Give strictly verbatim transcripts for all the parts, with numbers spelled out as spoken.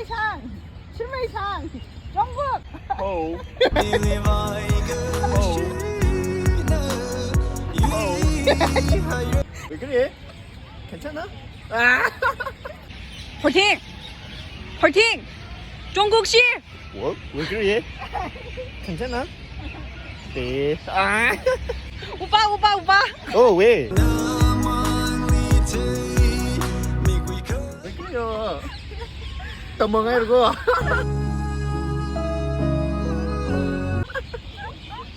Sang, Shirmei Sang, Jungkook. Oh. Oh. 왜 그래? 괜찮아? 아. Horting! Horting! Jungkook shi! 뭐? 왜 그래? 괜찮아? 네. 아. 오빠, 오빠, 오빠! 어, 왜? 왜 그래요? Tamang ai ko.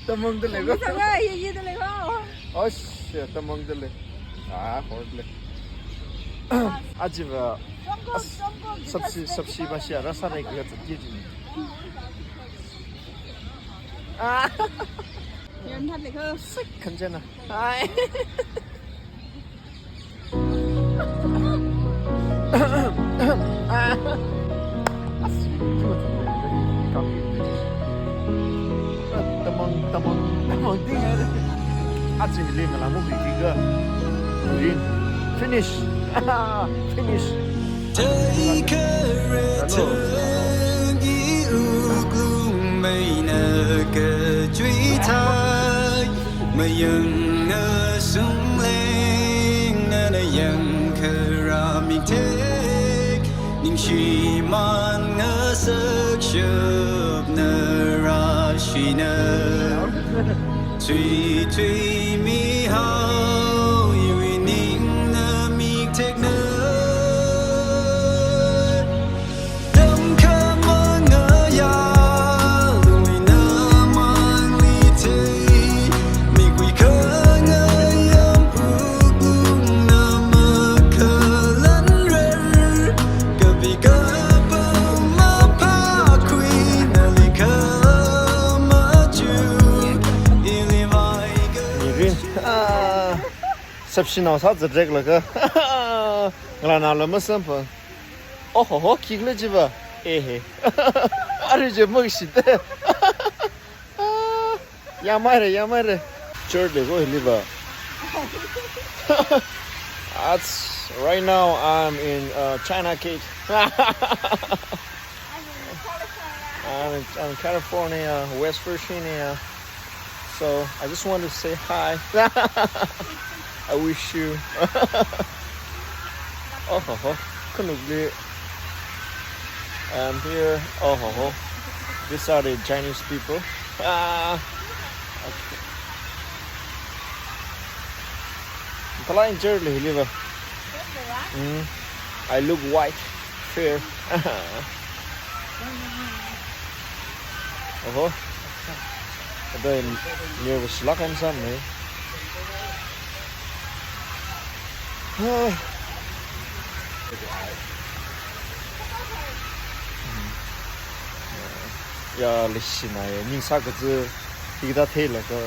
Tamang dele ko. Tamang ai, ye, ye dele ko. Osh, tamang dele. Ah, hor dele. Ajiva. Jungkook, Jungkook, sabshi, sabshi ba shi ara sa rai ga tsa ji. Ah. Yan that le ko. Sik kan jana. Ai. Tamang, tamang, tamang ting ai. Achi ling la mo bi ga. Ling. Finish. Finish. Take a return, i uklung mai na ka chui thai. Mayang na sung leng na na yang kara mi tek. Ning shi man nga sak shap na ra shi na. Chui chui mi hao, iwi ning na mi tek na. Dam kha mangaya, lungli na mangli te, mikui kha ngayam uklung na makhalan rer, kapi kapa mapakui na likha maju, ili vai ga. Mirin, ah, sabshinao sa zedrek laga, ngalānao la masampa. Ohoho, khikhala jiva. Ehe. Ari je mukshite. Ah, yamaire, yamaire. Church le go hiliva. That's right now I'm in, uh, China Gate. I'm in California. I'm in, I'm in California, West Virginia. So I just want to say hi. I wish you. Oh ho ho. Khanukli. And here, oh ho ho. These are the Chinese people. Ah. Okay. Tala injured le hiliva. Mm. I look white, fair. Oho. Ada yang nervous lah kan sana. Hah. Ya, leshi na ya. Ning sa kaji kita thei la ka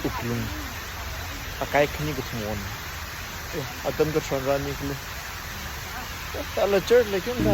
uklung. Akai khani ka thumon. Ya, atam ka chon ra ni kulu. Tala church le kin ta.